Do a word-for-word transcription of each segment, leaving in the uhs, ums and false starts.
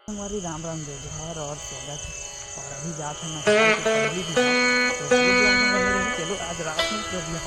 संगवारी राम राम, जय जोहार और स्वागत है। और अभी जात है ना, तो अभी भी है। तो video में बने रहिए। चलो, आज रात में तो अभी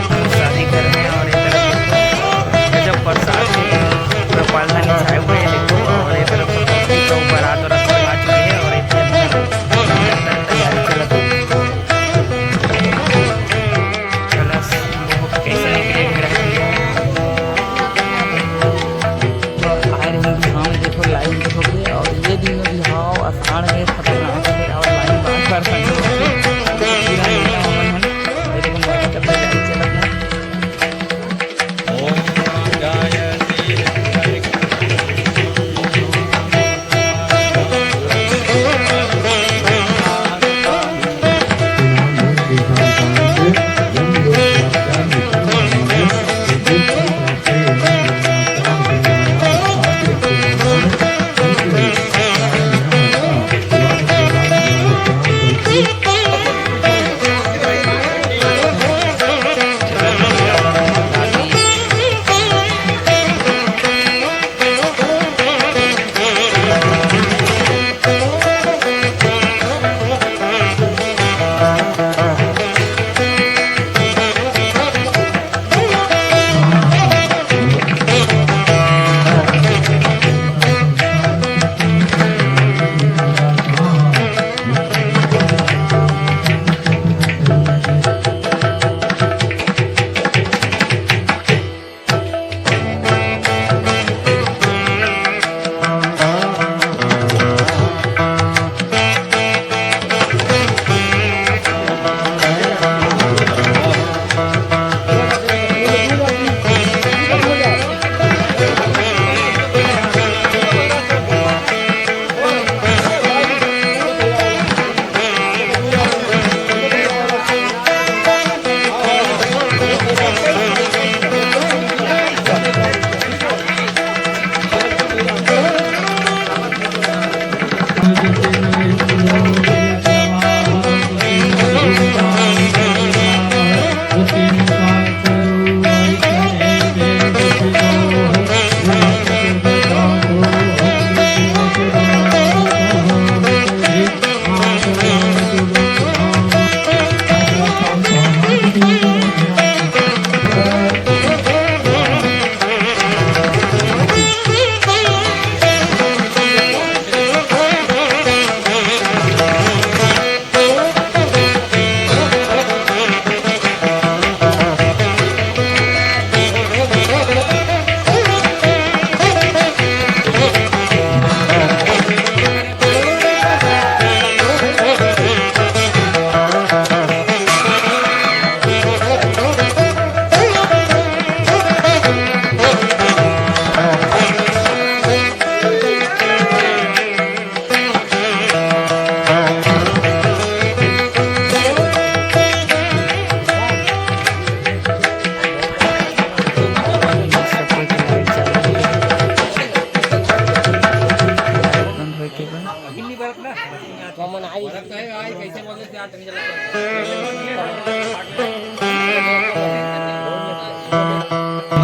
हम शादी घर में और ये तरफ गजब प्रसाद है, पूरा पालना में छाए हुए हैं, देखो। और ये तरफ तो बारात और आ चुकी है और ये तरफ तैयारी चलत है। कलश वो कैसे निकले मेरा। और आए रहे बिहाव में, देखो लाइन देखो के, और ये दिन में बिहाव आषाढ़ में खतरनाक है और लाइन बार बार संगे होते हैं। पूरा मेला हमन हन, ये देखो मौका करते गाड़ी चलत है।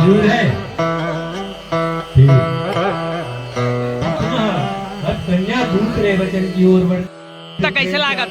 मंजूर है। ठीक। अब कन्या दूसरे वचन की ओर बढ़। त कैसे लागत?